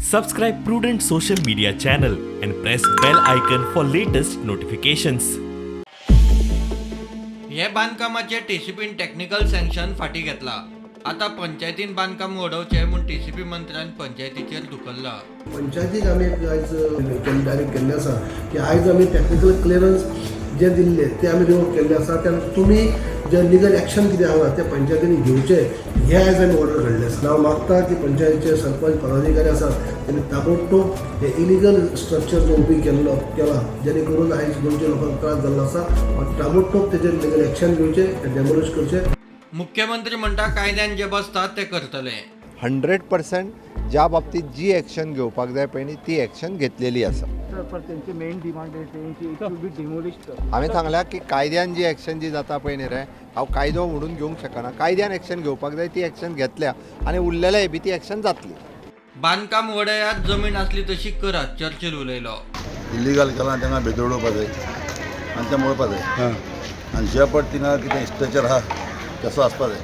Subscribe Prudent Social Media channel and press bell icon for latest notifications. हे बांदकामाचें टीसीपीन technical sanction फाटीं घेतला. आतां पंचायतीन बांदकाम वडोवचें म्हूण टीसीपी मंत्र्यान पंचायतीचेर धुकल्ला. पंचायतीक आमी एक आयज डायरेक्ट केल्लें आसा की आयज आमी टॅक्निकल क्लियरन्स जे दिल्ले ते आमी रिवोक केल्ले आसा. त्यानंतर तुमी जे लिगल एक्शन कितें आहा ते पंचायतीन घेवचे, हे आयज आमी ऑर्डर काडले आसा. हांव मागता की पंचायतीचे सरपंच, पदाधिकारी आसात, तेणी ताबडतोब हे इलिगल स्ट्रक्चर जो उबी केल्लो केला, जेणे करून आयज गोंयच्या लोकांक त्रास जाल्लो आसा, ताबडतोब तेजेर लिगल एक्शन घेवचें, ते डेमोलिश करचें. मुख्यमंत्री म्हणटा, कायद्यान जे बसतात ते करतले. 100% ज्या बाबतीत जी एक्शन घेवपाक जाय पळय न्ही, ती एक्शन घेतलेली आसा. पर तेंचे मेन डिमांड आहे तेंची, it should be demolished. हांवें सांगल्या की कायद्यान जी एक्शन जी जाता पळय न्ही रे, हांव कायदो म्हणून घेवंक शकना. कायद्यान एक्शन घेवपाक जाय ती एक्शन घेतल्या आनी उरलेलेय बी ती एक्शन जातली. बांदकाम वडयात, जमीन आसली तशी करात, चर्चिल उलयलो. इलिगल केलां तांकां भितर उडोवपा जाय आनी तें मोडपा जाय आनी जे पट थिंगा कितें स्ट्रक्चर आहा तसो आसपा जाय,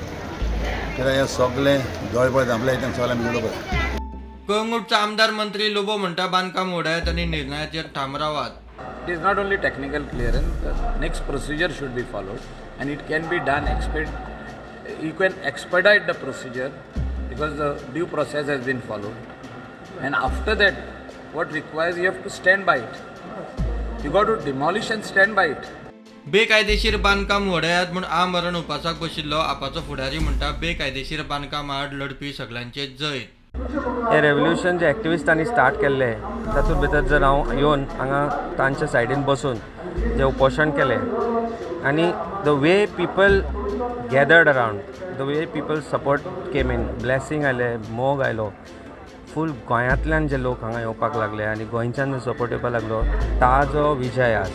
कित्याक हें सगळें दोळे पळयता आपल्या, तांकां सगळें भितर उडोवपा जाय. कळंगूटचो आमदार मंत्री लोबो म्हणटा, बांदकाम वडयात आनी निर्णयाचेर ठाम रावात. It is not only technical clearance, the next procedure should be followed and it can be done, you can expedite the procedure because the due process has been followed. And after that, what requires, you have to stand by it. You got to demolish and stand by it. बेकायदेशीर बांदकाम वडयात म्हूण आमरण उपासाक बशिल्लो आपाचो फुडारी म्हणटा, बेकायदेशीर बांदकाम आड लढपी सगल्यांचे जैत. हे रेवल्युशन जे एक्टिविस्टांनी स्टार्ट केल्लें, तातूंत भितर जर हांव येवन हांगा तांच्या सायडीन बसून जें उपोशण केलें आनी the way people gathered around, the way people support came in, blessing आयले, मोग आयलो, फूल गोंयांतल्यान जे लोक हांगा येवपाक लागले आनी गोंयच्यान जो सपोर्ट येवपाक लागलो, ताजो विजय आज.